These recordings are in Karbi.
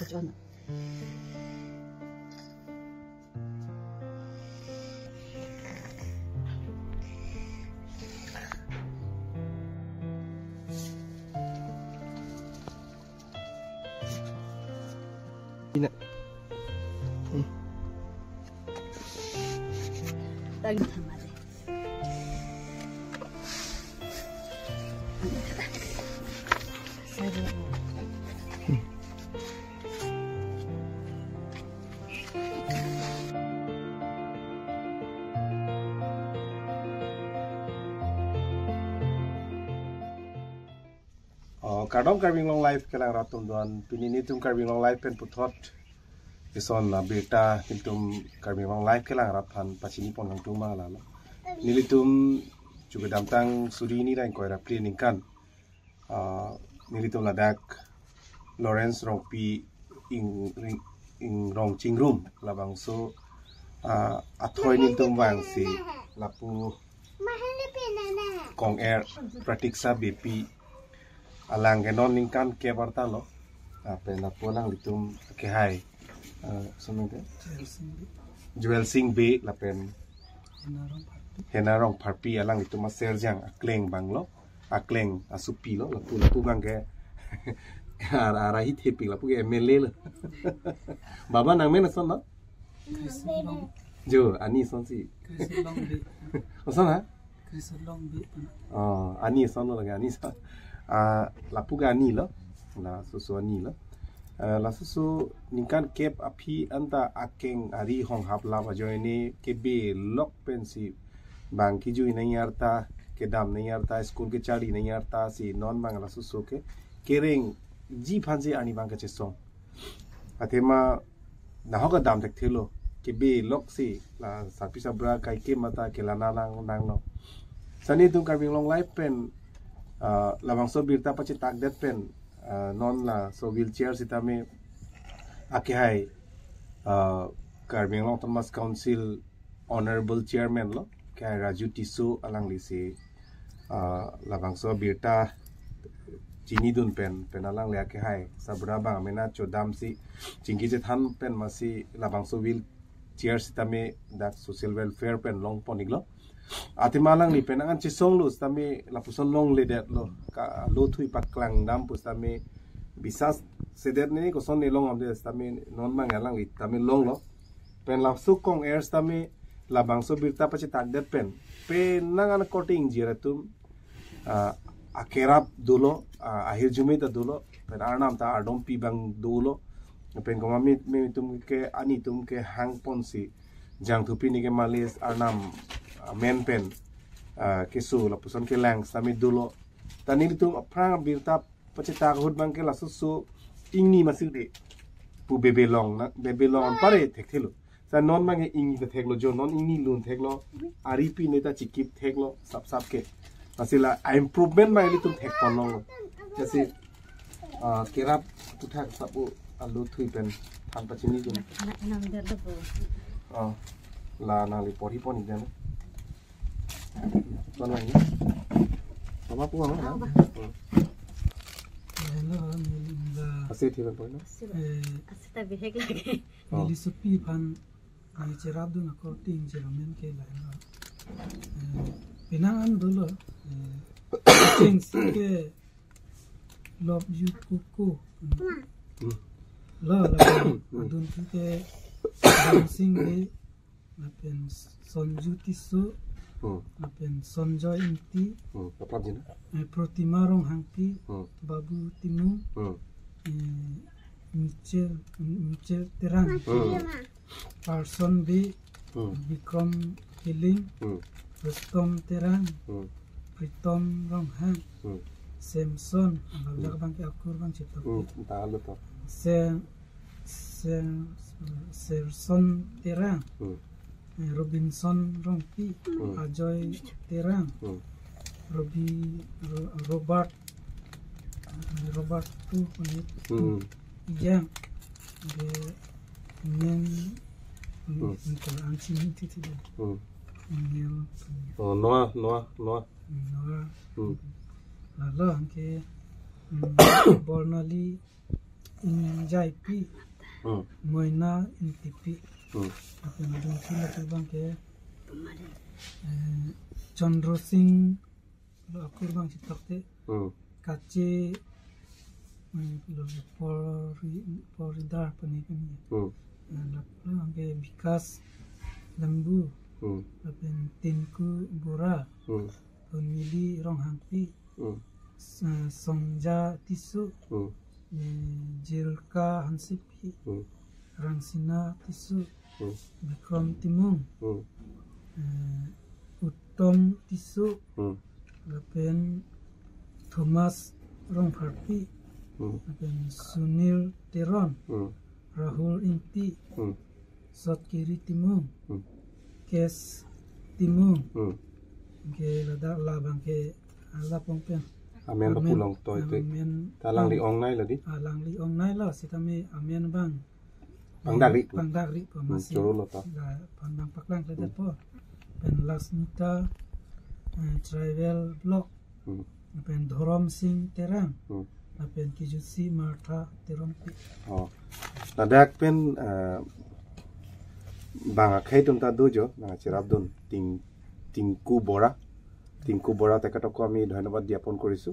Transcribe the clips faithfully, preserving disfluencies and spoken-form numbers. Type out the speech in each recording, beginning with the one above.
Chon. Ina. Hmm. Tag-, Oh, kardom Karbi Anglong Live kelang rat atum doan, pini nelitum Karbi Anglong Live pen puthot ison abirta nelitum Karbi Anglong Live kelang rat aphan pachini pon kangtung ma lalo. Nelitum chu kedamtang suri hini ra ingkoi ra phli aningkan, ah, nelitum ladak Lawrence Rongpi ing, ing, Ingrong Chingrum labangso, ah, athoi nelitum vangsi lapu kong-er Pratiksha Beypi, alang ke non ningkan kep arta lo. Ah, pen lapu alanglitum akehai, ah, sumete Joel Singh Bey lapen Hena Rongpharpi, alanglitum aserjang akleng abang lo, akleng asopi lo, lapu, lapu abang ke ar-, arahi thepik, lapu ke M L A lo. Baba nangmen ason lo? Chris Long. Jo, ani ason si. Chris Long Bey. Ason ha? Chris Long Bey. Oh, ani ason lo lagi, ani ason. Ah, lapu ke ani lo. Laso oso ani lo. Ah, laso oso ningkan kep aphi anta akeng ari honghap lap ajoine kebe lok pensi bang kejui nangji arta, kedam nangji arta, school kecharli nangji arta si non abang laso oso ke kerengji aphansi arni abang kachesong. Athema nahok kedam thekthelo, kebe lok si la sarpi sabra kaikema ta kelana lang nanglo. Sani nelitum Karbi Anglong Live pen, ah, labangso birta pachetakdet pen, ah, non laso wheelchair sitame akehai, ah, Karbi Anglong Autonomous Council Honorable Chairman lo, akehai Raju Tisso alangli si, ah, labangso birta chinidun pen, pen alangli akehai sabra abang amena chodamsi chingki chethan pen masi labangso wheelchair sitame dak social welfare pen longpon-iklo. Athema alangli pen angan chesonglo sitame lapuson longledetlo. Ka lo thui paklang dam pusitame bisas sedet ne koson ne long amde sitame non abang alangli tame longlo. Pen laso kong-er sitame labangso birta pachetakdet pen, penang an korte ingjir atum, ah, akerap dolo, ah, ahirjume ta dolo, pen arnam ta ardompi abang dolo. Pen komat me, me atum ke, ani atum ke hangponsi jangthupi neke malis arnam, ah, men pen, ah, keso lapuson kelang sitame dolo. Ta nelitum aphrang birta pachetak ahut abang ke laso oso ingni masi de pu bebe long na, bebe long anpare thekthelo. Sa non abang ke ingni ta theklo jo, non ingni lun theklo, aripi ne ta chikip theklo, sap sap ke. Masi la a-improvement abang nelitum thekpon longlo. Jasi, ah, kerap puthak sapu alo thui pen than pachini dun. Anak, anak dia tu, Bu. Ah, la nangli porhi pon-ik dam. Pon lagi. Mama pu mama na? Hello, neli la. Asi thi pon na? Eh, asi ta bihek lagi. Oh. Neli sopi aphan, eh, cherapdun akorte ingjir amen ke la. Eh, penang an dolo. Eh, cheng si ke love you kuku. Hmm. Lo, lo, adun si ke Dancing Day. Lapen Sonju Tisso, Hmm. lapen Sonjoy Ingti, Hmm. Paplap jina. eh, Protima Ronghangpi, Hmm. Babu Timung, Hmm. eh, Michel, Michel Terang, Hmm. Parson Bey, Hmm. Bikram Killing, Hmm. Rustom Terang, Hmm. Pritom Ronghang, Hmm. Samson, abang Hmm. abang ke akur abang chetok. Hmm. Entah lo to. Sen, Sen, Serson Terang, Hmm. eh, Robinson Rongpi, Hmm. Ajoy Terang, Hmm. Robi, Ro-, Robert, eh, Robert tu, eh, Hmm. Ijang, de, men, Hmm. Ansi ni titi de. Hmm. Angel. Oh, Noah, Noah, Noah. Noah. Hmm. Lalo anke, hmm, Bornali, Ingjaipi, Hmm. Moina Ingtipi. Hmm. Lapen adungsi lapu abang ke, eh, Chandra Sing lo akur abang si tokte. Hmm. Kache, eh, lo pori, poridar pani kami. Hmm. Eh, lapu abang ke Bikas Lembu. Hmm. Lapen Tinku Bora. Hmm. Hunmili Ronghangpi. Hmm. S-, eh, Songja Tisso. Hmm. Eh, Jirka Hansepi. Hmm. Rangsina Tisso. Hmm. Bikram Timung. Hmm. Eh, Uttom Tisso. Hmm. Lapen Thomas Rongpharpi. Hmm. Lapen Sunil Teron. Hmm. Rahul Ingti. Hmm. Sotkiri Timung. Hmm. Kes Timung. Hmm. Ke ladak labang ke alapong pen. Amen, amen, pakulong toy te. Amen. Ta alangli ong nai lo di? Alangli ong nai lo, sitame amen abang pangdakri. Pangdakri po. Hmm, masih choro lo ta. La pangdang paklang kle Hmm. po. Pen Lasmita, eh, Tribal Block. Hmm. Lapen Dhorom Sing Terang. Hmm. Lapen Kijutsi Martha Terongpi. Oh. Ladak pen, eh, bang akhei atum ta do jo, nangcherapdun Ting-, Tinku Bora. Tinku Bora তেখেতকো আমি ধন্যবাদ জ্ঞাপন কৰিছো।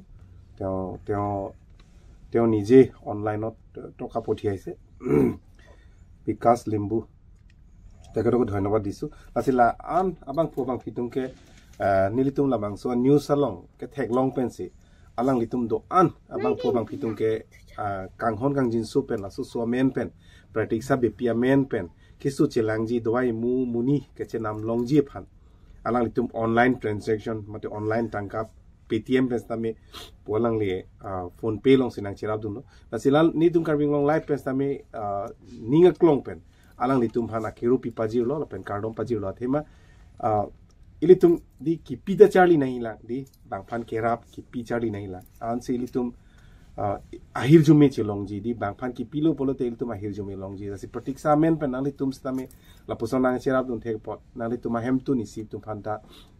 তেওঁ, তেওঁ, তেওঁ নিজে অনলাইনত টকা পঠিয়াইছে। বিকাশ লিম্বু, তেখেতকো ধন্যবাদ দিছো। Lasi la-an abangphu abangphi atum ke, eh, nelitum labangso news along ketheklong pensi alanglitum do-an abangphu abangphi atum ke, ah, kanghon kangjinso pen, laso aso amen pen, Pratiksa Beypi amen pen keso chelangji dawai mu monit kechenam longji aphan alanglitum online transaction mate online tangka Paytm pen sitame pu alangli, ah, PhonePe alongsi nangcherapdunlo. Lasi la nelitum Karbi Anglong Live pen sitame, ah, ning aklong pen alanglitum aphan akiru pi pajirlo lapen kardom pajirlo athema, ah, ilitum di kipi ta charli nangjilang di, bangphan kerap kipi charli nangjilang. Ansi ilitum, ah, ahirjume chelongji di, bangphan kipilo pulote ilitum ahirjume longji. Lasi Pratiksa amen pen nanglitum sitame lapuson nangcherapdun thek apot nanglitum ahemtun isi atum aphan ta,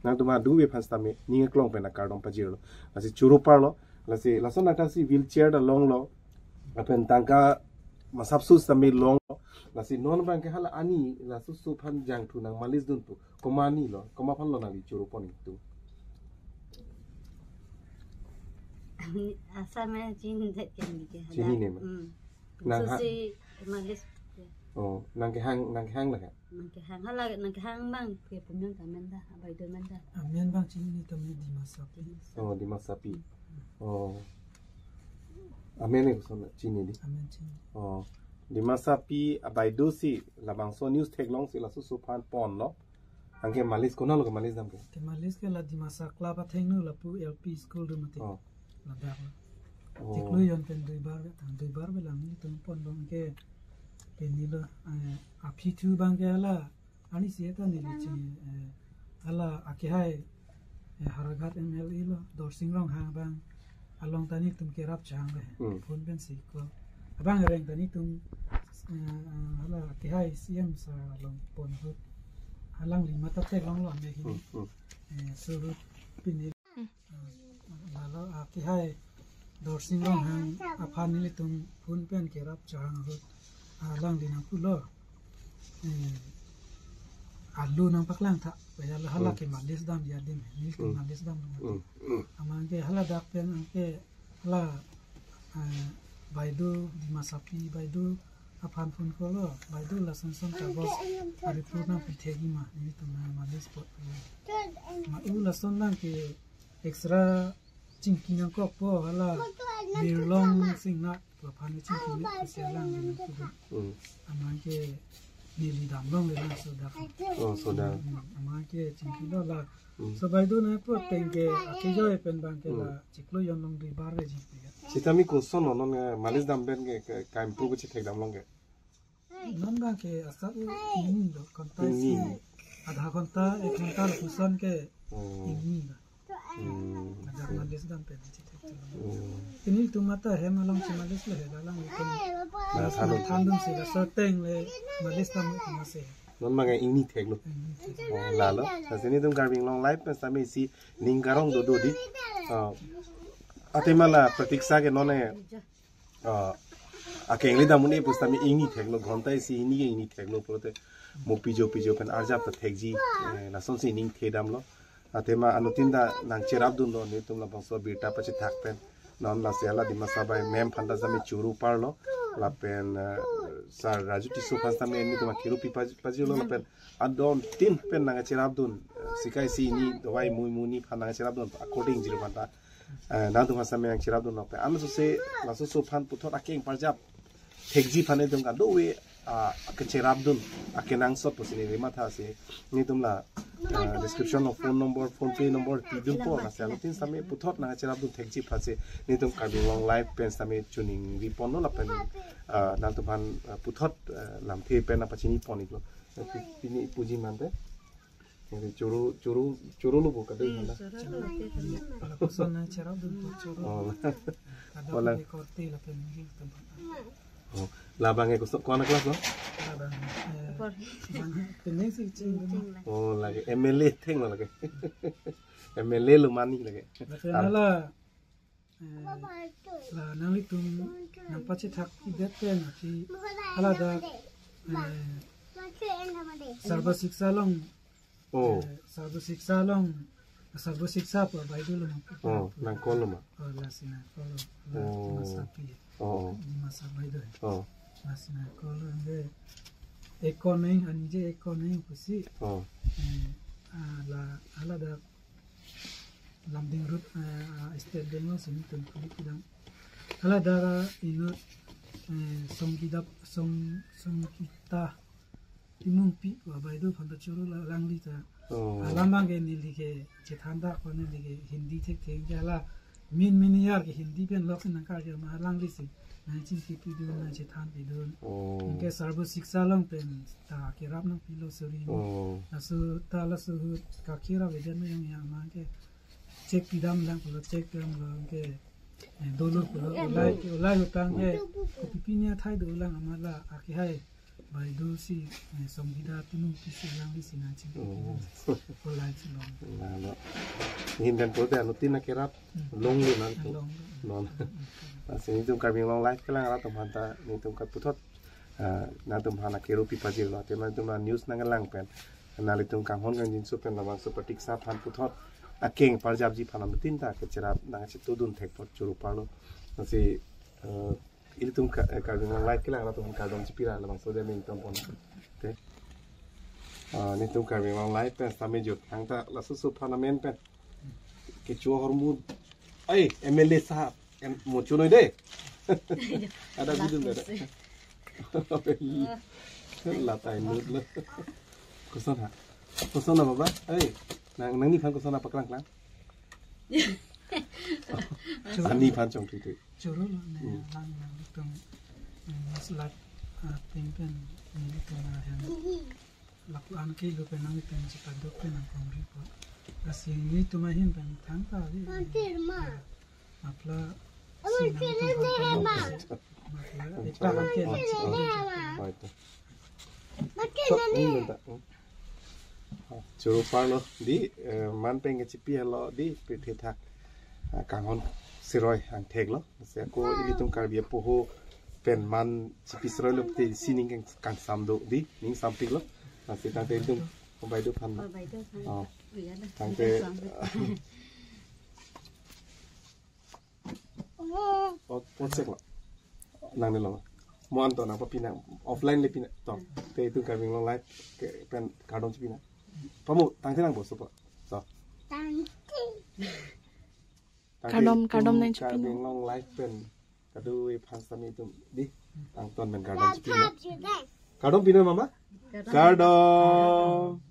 nangtum aduve aphan sitame ning aklong pen akardom pajirlo. Lasi choro parlo, lasi lason nangtasi wheelchair ta longlo. Lapen tangka masap sus sitame longlo. Lasi non abang ke hala ani laso aso aphan jangthu nang malis dun pu. Komat ani lo, komat aphan lo nangli choro pon itu. Ami asam ya chin det kan gitu. Chinine ma? Hmm. Nang ha- Susi malis. Oh, nangkehang, nangkehang lah kan? Nangkehang hala, nangkehang abang ke punya kamen dah, abai do men dah. Amen abang chinine, tame Dimasapi. Oh, Dimasapi. Oh. Amen ke son chinine di? Amen chinine. Oh. Dimasapi abai do si labangso news theklongsi laso aso aphan ponlo. Anke malis konat lo ke malis dam ke? Ke malis ke la Dimasa Club athengno lapu L P school rum ate. Oh. Ladak lo. Oh. Chiklo jon pen duibar ke tang, duibar ke lang nelitum ponlo ke pini lo, eh, aphi thu abang ke hala ani si eta neli chi, eh, hala akehai, eh, Howraghat M L A lo, Dorsing Ronghang abang along ta nelitum kerap chang le. Hmm. Phone pensi call. Abang areng ta nelitum, eh, eh, hala akehai C M sir along pon ahut alangli mata theklonglo ame hini. Hmm, hmm. Eh, surut pini. Hmm. Eh, lalo akehai Dorsing Ronghang aphan nelitum phone pen kerap chang ahut alangli nangpulo. Eh, alu nangpaklang tha, kaya la hala Hmm. ke malis damji adim, nelitum Hmm. malis dam. Hmm. Hmm. Amat ke hala dak pen anke hala, eh, Baido Dimasapi Baido aphan phone call lo, Baido lason son kagos a-report nangpi thekji ma, nelitum nang malis apot. Ma u lason nang ke extra chingki nangkokpo hala Mirlong Singna aphan chingki ni si alangli nangkok. Hmm. Amat ke neli damlongle laso dak. Oh, so dak. Hmm, amat ke chingkilo la. Hmm. So Baido nangpo pen ke akejoi pen abang ke la Hmm. chiklo jon along duibar veji pu ya. Sitame koson lo non, eh, malis dam pen ke, ke, ka improve chethek damlong ke? Non abang ke asap u ingni lo, konta Ingni. isi adha konta, ek konta lapuson ke Oh. ingni lo. Hmm. Ajak malis dam pen chethek. Hmm. Pini nelitum mata hem along si malis le he, la alanglitum Nah, thanun. thanun si la serteng le malis dam itu masih. Non abang ke ingni theklo. Ingni thek. Oh, lalo. Lasi nelitum Karbi Anglong Live pen sitame isi ning karong dodo di. Oh. Athema la Pratiksa ke non e, ah, Akeng le dam un-e pusitame ingni theklo, ghonta isi hini ke ingni theklo pulote mo pijo pijo pen arjap ta thekji, eh, lasonsi ningthe damlo. Athema anuttin ta nangcherapdunlo, netum labangso abirta pachethak pen. Non lasi hala Dimasa bai mem aphan ta sitame choro parlo. Lapen, eh, Sir Raju Tisso aphan sitame netum akero pi paj-, pajirlo lapen adon tin pen nangcherapdun, eh, sika isi hini dawai mui muni aphan nangcherapdun according jiru aphan ta, eh, nangtum aphan sitame nangcherapdunlo pen. Anso se, laso so aphan puthot akeng parjap thekji aphan netum kadokave, ah, akecherapdun, akenangsot pusi neli matha si netum la, ah, description of phone number, PhonePe number pidunpo, lasi anuttin sitame puthot nangcherapdun thekji aphan si netum Karbi Anglong Live pen sitame choningri ponlo lapen, ah, nangtum aphan, ah, puthot, ah, lamthe pen nangpachini pon-iklo. Pi-, pini puji mante. Eri choro, choro, choro lo bo kadai Hmm, mana? Choro lo te kami. Ala koson nangcherapdun po choro. Oh. Kadang Wala. Di korte lapen mungkin tempat. Oh, labang e koson, ko-an a-class lo? Labang, eh, Por. Bang, penang si ching dun. Oh, lake M L A thenglo lake. M L A lo mani lake. Lapen Ar- hala, eh, la nanglitum nangpachethak idet pen ati hala dak, eh, Sarva Shiksha along, Oh. eh, Sarva Shiksha along, Sarva Shiksha pu abaido lo ma. Oh, nang call lo ma? Oh, lasi nang call lo. La Oh. Dimasa pi. Oh. Dimasa abaido. Oh. Lasi nang call lo, anke ek crore nang, anije ek crore nang pusi. Oh. Eh, ah, la, hala dak Lumding Road, eh, ah, State Bank along si netum kuli kedam. Hala dak inut, eh, Songkida, Song, Songkida Timungpi pu abaido aphan ta choro la langli ta. Oh. Alam abang ke neli ke chethan ta ko neli ke Hindi thekthe ke hala min min yar ke Hindi pen lok si nangkarju ma langli si. Nangchin kipidun, nangchethan pidun. Oh. Anke Sarva Shiksha along pen ta kerap nangpilo suri. Oh. Laso ta laso ahut kakerap eden yang yang ma ke check pidam lang pulo, check pidamlo anke, eh, dolo pulo, ulai ke ulai utang ke kopi pini athai dolang amat la akehai abaido si, eh, Songkida Timungpi si langli si nangchin. Oh. Ulai si long. Lalo. Ngindan pulote anuttin akerap Hmm. longlo nangtum. Long. Non. Hmm, hmm, hmm. Lasi netum Karbi Anglong Live kelang atum aphanta netum kaputhot, ah, nangtum aphan akero pi pajirlo, athema netum la news nangkelang pen, nanglitum kanghon kangjinso pen labangso Pratiksha aphan puthot akeng parjapji aphan anuttin ta kecherap nangchetudun thek apot choro parlo. Lasi, eh, ilitum Ka-, eh, Karbi Anglong Live kelang atum kardom chipi ra labangso de ningtong pon. Te. Ah, netum Karbi Anglong Live pen sitame jut. Hang ta laso so aphan amen pen. Kecho ahormu. Ai, M L A sahab. Em, mo chonoi de. Ada video ada. Lapusi. Latai nut lo. Koson ha? Koson ha, Baba? Ai, nang, nangliphan koson ha paklang klang? Aniphan chongthuithui. Choro lo ne Hmm. lang lang tum, eh, mas lat, ah, peng pen, eh, tum, ah, hem. Lapu-an ke lo pen nangtum chepaduk pen nangkongri po. Lasi netum ahin pen thangta di. Apla si nangtum kongri po. Apla epla ke lo chepaduk. Oi to. Sok, ini minta. Hmm. Choro parlo di, eh, man pen kechipi helo di, pi thethak, ah, kanghon siroi angthek lo. Lasi ako ilitum Karbi apoho pen man chipi siroi lo pulote isi ning kang, kangsam do di, ning sampik lo. Lasi tangte ilitum abaido aphan lo. Abaido aphan. Oh. Iya na. Tangte. Iya, sampik. Oh, WhatsApp lo. Nangne lo. Mo an to nangpapi nang offline le pi nang to. Te itum Karbi Anglong Live ke pen kardom chipi nang. Pamu tangte nang boso po. To. Tangte. Tangte Kardom, kardom itum nang chipi Karbi nang. Anglong Live pen kadokave aphan sitame itum di tangton pen kardom chipi nang. Kardom pino mama? Kardom. Kardom.